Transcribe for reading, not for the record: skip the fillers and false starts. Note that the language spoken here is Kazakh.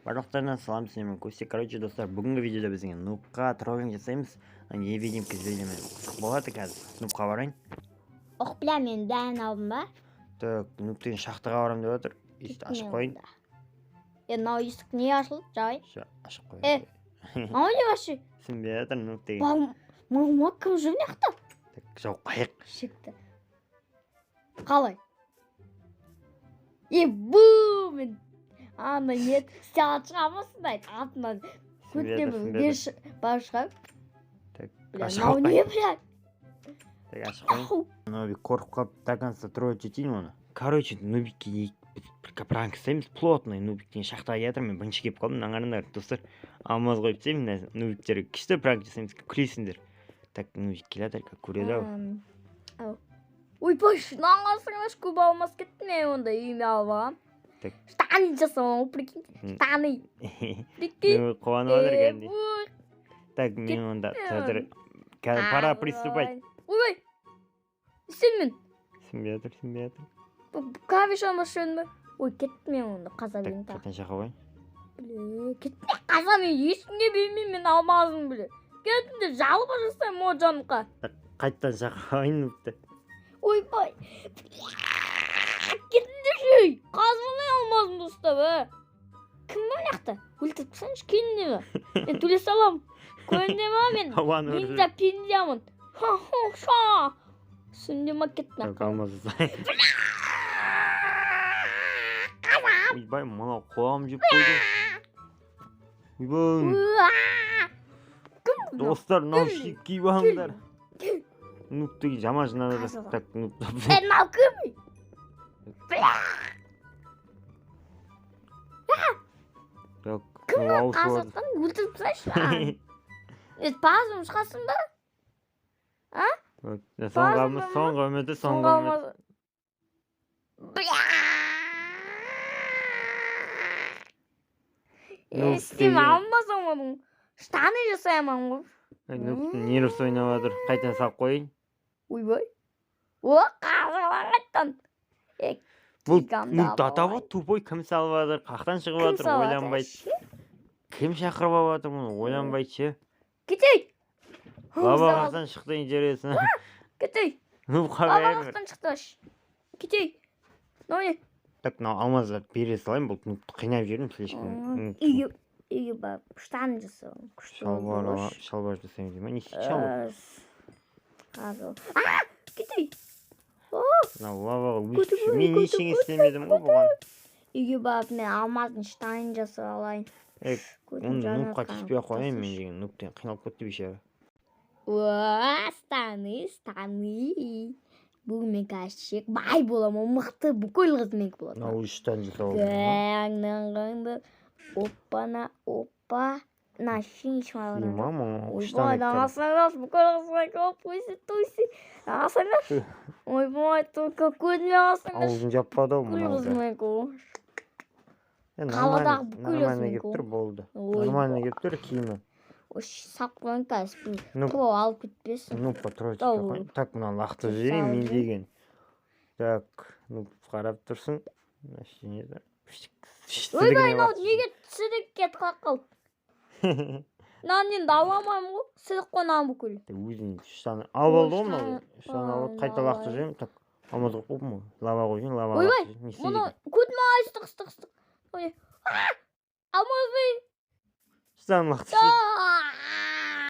Барлықтарына салам, сіздермен Костя. Короче, достар, бүгінгі видеода біз деген нубқа троллинг жасаймыз. Невидимка іздеумен қызық болады қазір. Нубқа барайын. Ох, бля, мен бәрін алдым ба? Так, нуб деген шахтаға барамын деп жатыр. Есікті ашып қояйын. Е, мынау есік не ашылды? Жабайын. Всё, ашып Е. қояйын. Мынау не вообще? Түсінбей жатыр нуб деген. Мал кім жүр мына жақта? Так, жауып қояйық. Шекті. Қалай? Е, бу, мен ана не саған шығамын осындай артынан Түсінбей көтіне жатыр, бір түсінбей не жатыр. Барып шығамын. Так, Бля, ашып мынау не, қояйын. бля? Так, ашып қояйын. Ау. Нубик қорқып қалып, до конца троллить етейін оны. Короче, нубикке біз бір пранк істейміз, плотный. Нубик деген шахтаға келе жатыр, мен бірінші келіп қалдым. Мына қараңдар, достар, алмаз қойып тастаймын мына нубиктерге, күшті пранк жасаймыз, күлесіңдер. Так, нубик келе жатыр, көреді ау. Ау. Ойбай, мынаған қарасаңдаршы, көп алмас кетті, мен онда үйіме алып алғанмын. Так. Штаны жасап, прикинь, штаны. Прикинь. Нубик қуанып жатыр Е, кәдімгідей. Ой, Так, мен онда кеттім. қазір қазір пора приступать. Ойбай. Сен мен. Түсінбей жатыр, түсінбей жатыр. Клавишаны басып жібердім бе? Ой, кеттім мен онда, қаза Так, берейін тағы. қайтадан шақырып қояйын. Бля, кеттім мен, қаза, мен ешкімге бермеймін мен алмазым, бля. Кеттім деп жалоба жасаймын о жанға. Қайтадан шақырып қояйын нубты. Ойбай. Кетіңдерші, ей. Қазып алайын алмазымды ұстап, ә. Кім бар мына жақта? Өлтіріп тастайыншы, келіңдер ме? Мен төлей саламын. Көрінді ма мен? Ауаны ұрып Ниндзя пиндямын. Ха-ха-ха. Түсінде ма, кеттім. Так, алмаз ұстайын. Ойбай, мынау құлағым жеп қойды. Ойбай. Уа! Кім мынау? Достар, мынау Кім? шик киіп алыңдар. Кім? Нуб деген жаман жынады. Қазы. Так, нуб. Е, мынау кім? Бля! Так, Кім мынау мынау ауысып қазып жатыр. жатқан? Өлтіріп тастайыншы. Е, базым шығасың ба? Вот, соңғы Базым үміт, ба? соңғы үміті, Соңғы соңғы үміт. алмаз. Бля! Ну, Е, істеймін, деген. алмаз алмадым. Штаны жасай алмадым ғой. Ай, нубтың нервісі ойнап жатыр. Қайтадан салып қояйын. Ойбай. О, қазып алған қайтадан. Е, Бұл гигантты нуб дата алып ғой, тупой, кім салып жатыр, қаяқтан шығып Кім жатыр, салып жатыр? ойланбайды. Кім шақырып алып жатыр мұны, ойланбайды ше. Кетейік. Лава қаяқтан шықты, интересно. Кетейік. Нубқа Лава бәрібір. қаяқтан шықты аш. Кетейік. Мынау не? Так, мынау алмаздарды бере салайын, бұл нубты қинап жібердім слишком. Үйге барып штаны жасау. Күшті Шалбар, болды ғой. шалбар жасаймын деймін. Не істейді шалбар? Қазір. А, кетейік. Мынау лаваға Көтіп өсіп, мен көтіп, ештеңе көтіп, істемедім ғой бұған. Үйге барып мен алмаздың штанын жасап алайын. Е, Көтім оны жанып нубқа жатқан тиіспей ақ қояйын мен тасташы. деген, нубтен қиналып кетті бейшара. Уа, штаны, штаны. Бүгін мен қазір бай боламын, мықты, бүкіл қыз менікі болады. Мынау үш штан жасап алдым ба? Гаңнан оппана, опа. На шинш Мама, штан Ойбай, екен. алсаңдаршы, бүкіл қыз менікі болып қойсы, тусы. Алсаңдаршы. Ойбай, только көзіме алсаңдаршы. Аузын жаппады ау Бүкіл мынау қыз да. менікі ғой. Е, Қаладағы нормально, бүкіл нормально өзінікі келіп тұр, болды. Ойбай. Нормально келіп тұр киімі. Ой, салып қояйын қазір, бұл Ну, про алып кетпесін. ну, патрульчик Дау. қояйын. Так, мынаны лақтырып жіберейін мен Салып деген. Так, ну, қарап тұрсын. Мына ештеңе де. Ойбай, мынау неге сідік кетіп қалып қалды? Мынаны енді ала алмаймын ғой, сідік қой мынаның бүкіл. Өзің штаны алып алды ғой мынау. Ой, Штаны алып, қайта штаны лақтырып жіберейін. Так, алмаз қойып қойыппын ғой. Лава қойып жіберейін, лава Ойбай, лақтырып жіберейін. Не істейді Мұны екен? көтіме ай, ыстық, ыстық, ыстық. Ой, а! Алмазбай. Штаны лақтырып жіберейін.